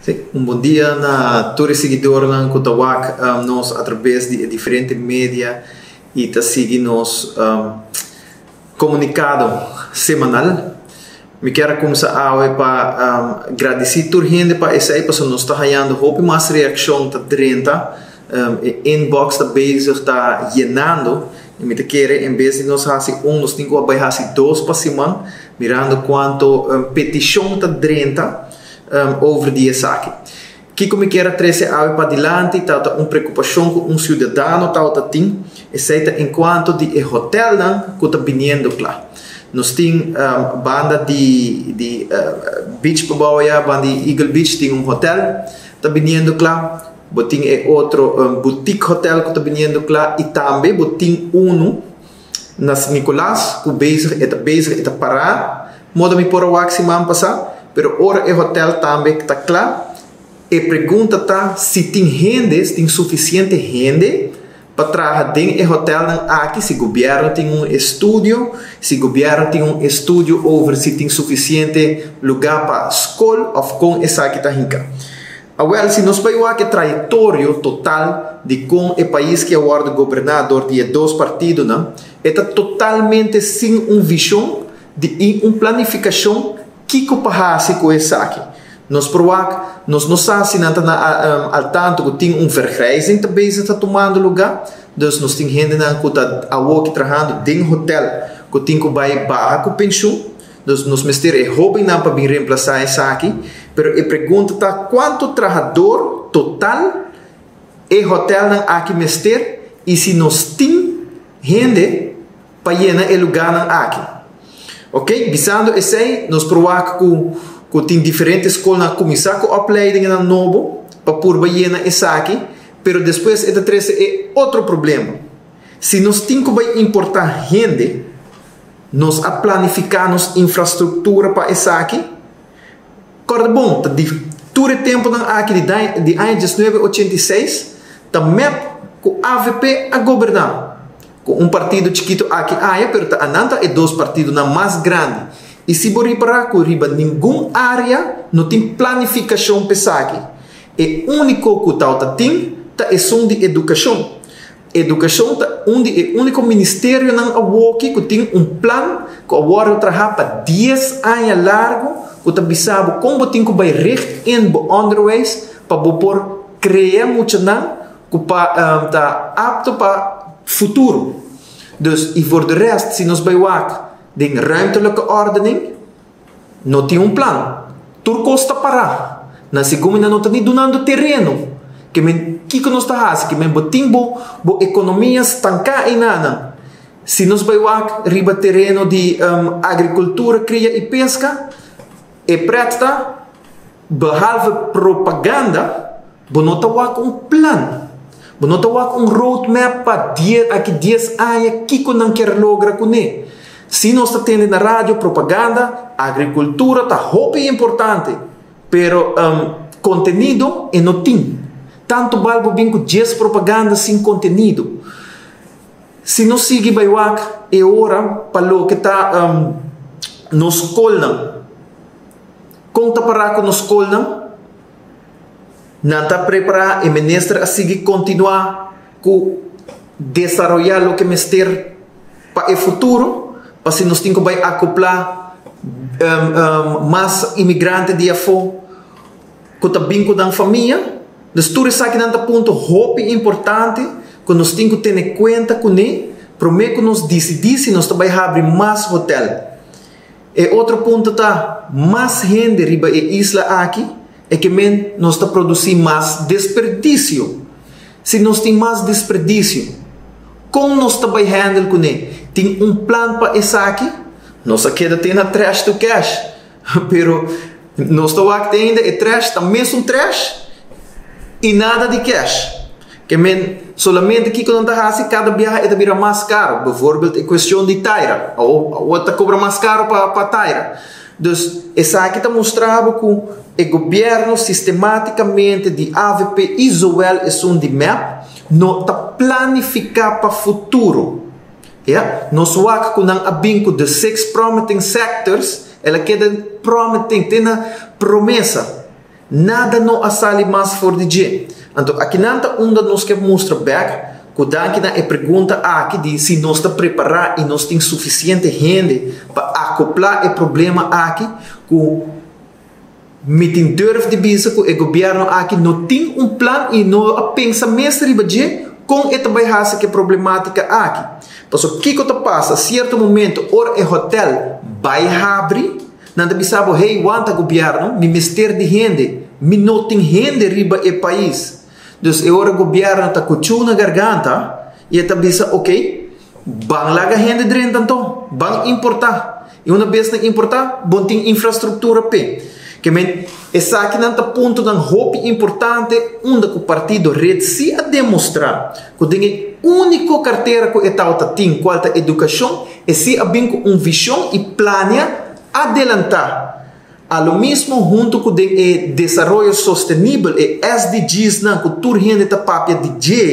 Sí, un bon dia na tur e siguidornan ku ta wak nos atraves di e diferente media i ta sigui nos komunikado semanal. Mi kier a kumsa awe pa gradisí tur hende pa esei pasobra nos ta hañando hopi mas reakshon ta drenta. E inbox ta bezig ta yenando i mi ta kere en bes di nos hasi un nos tin ku a bai hasi dos pa siman mirando kuantu petishon ta drenta. Over di esaki. Kiko mi kier a trese awe padilanti tabata un preokupashon ku un siudadano tabata tin, esei ta enkuanto di e hotelnan ku ta biniendo kla. Nos tin banda di di beach pabou aya, banda di Eagle Beach tin un hotel ta biniendo kla, bo tin e otro boutique hotel ku ta biniendo kla i tambe bo tin unu Na San Nicolas ku bezig e ta bezig e ta pará moda mi por a wak siman pasá, pero ora e hotel tambe ta kla e pregunta ta si tin hende, si tin sufisiente hende pa traha den e hotelnan aki, si gobièrnu tin un estudio, si gobièrnu tin un estudio over si tin sufisiente lugá pa skol òf kon esaki ta hinká. Awel, si nos bai wak e trayektorio total di kon e pais ki a wòrdu goberná dor di e dos partidonan, e ta totalmente sin un vishon di i un planifikashon kiko pa hasi ku esaki. Nos por wak, nos no sa si nan ta na al tanto ku tin un vergrijzing ta bezig ta tumando lugá, dus nos tin hendenan ku ta awoki trahando den hotel ku tin ku bai baha ku penshun. Dus nos mester e hóbennan pa bin remplasá esaki, pero e pregunta ta kuantu trahador total e hotèlnan aki mester i si nos tin hende pa yena e lugánan aki. Oké, bisando esei nos por wak ku ku tin diferente skolnan a kuminsá ku opleidingennan nobo pa purba yena esaki, pero despues e ta trese e otro problema. Si nos tin ku bai importá hende, Nos a planifiká nos infrastruktura pa esaki? Kòrda bon, ta di tur e tempunan aki di di aña 1986 ta mep ku avp a goberná. Ku un partido chikitu aki aya pero ta anan ta e dos partidonan mas grandi. I si bo ripará ku riba ningun área no tin planifikashon pa esaki. E úniko ku tawata tin ta esun di edukashon. Edukashon ta un di e úniko ministerionan awoki ku tin un plan ku a wòrdu trahá pa dies aña largu ku ta bisa bo kon bo tin ku bai richt in bo ònderwijs pa bo por krea muchanan ku pa ta apto pa futuro. Dus i voor de rest si nos bai wak den ruimtelijke ordening, No tin un plan. Tur kos ta pará. Na segun nan no ta ni dunando tereno. Ke men kiko nos ta hasi? Ke men bo tin bo bo ekonomia stanká einanan. Si nos bai wak riba tereno di agrikultura, kria i peska, e prèt ta behalve propaganda. Bo no ta wak un plan. Bo no ta wak un roadmap pa die aki dies aña kiko nan kier logra kuné. Si nos ta tende na radio propaganda, agrikultura ta hopi importante, pero kontenido e no tin. Tantu bal bo bin ku djes propaganda sin kontenido. Si nos sigui bai wak e ora pa loke ta nos skolnan. Kon ta pará ku nos skolnan? Nan ta prepará, e minister a sigui kontinuá ku desaroyá loke mester pa e futuro, pa si nos tin ku bai akoplá mas imigrante di afó ku ta bin ku nan famia. Dus tur esakinan ta punto hopi importante ku nos tin ku tene kuenta kuné promé ku nos disidí si nos ta bai habri mas hotèl. E otro punto ta, mas hende riba e isla aki, e ke men nos ta produsí mas desperdisio. Si nos tin mas desperdisio, kon nos ta bai handle kuné? Tin un plan pa esaki? Nos a keda te na trash to cash, pero nos ta wak te ainda e trash ta mesun trash i nada di cash. Ke men, solamente kiko nan ta hasi, kada biaha e ta bira mas karo. Bijvoorbeeld e kuestion di taira. Awor ta kobra mas karo pa pa taira. Dus esaki ta mustra bo ku e gobièrnu sistematikamente di avp i zowel esun di mep no ta planifiká pa futuro. Ya, nos wak ku nan a bin ku the six promiting sectors, el a keda promiting, te na promesa. Nada no a sali mas for di dje. Anto akinan ta unda nos ke mustra bek ku danki na e pregunta aki di si nos ta prepará i nos tin sufisiente hende pa akoplá e problema aki ku mi tin durf di bisa ku e gobièrnu aki no tin un plan i no a pensa mes riba dje kon e ta bai hasi ku e problematika aki. Pasobra kiko ta pasa sierto momento ora e hotèl bai habri? Nan ta bisa bo, Hey, wanta gobièrnu, mi mester di hende, mi no tin hende riba e pais. Dus e ora gobièrnu ta ku chu na garganta i e ta bisa, Ok, ban laga hende drenta anto, ban importá. I una bes nan importá, bon tin infrastruktura p'e. Ke men, esakinan ta puntonan hopi importante unda ku partido red si a demostrá ku den e úniko kartera ku e tabata tin, kual ta edukashon, e si a bin ku un vishon i plania adelantá. A lo mismo huntu ku den e desaroyo sostenibel, e SDGsnan ku tur hende ta papia di dje,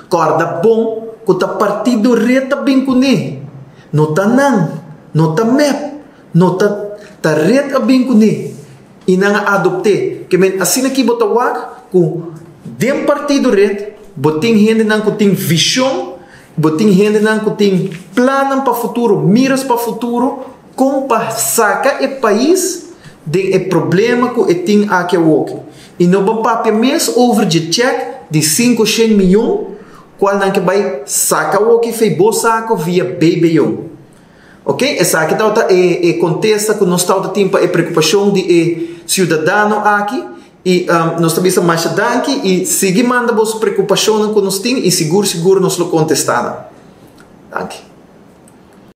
kòrda bon ku ta partido red ta bin kuné. No ta nan, no ta mep, no ta ta red a bin kuné i nan a adopt'é. Ke men asina ki bo ta wak ku den partido red bo tin hendenan ku tin vishon, bo tin hendenan ku tin plannan pa futuro, miras pa futuro kon pa saka e pais den e problema ku e tin aki awoki. I no bo papia mes over dje chèk di 500 miyon kual nan ke bai saka awoki fei bo sako via BBO. Ok, esaki tabata e e kontesta ku nos tabata tin pa e preokupashon di e siudadano aki i nos ta bisa masha danki i sigui manda boso preokupashonnan ku nos tin i sigur sigur nos lo kontestá nan. Danki.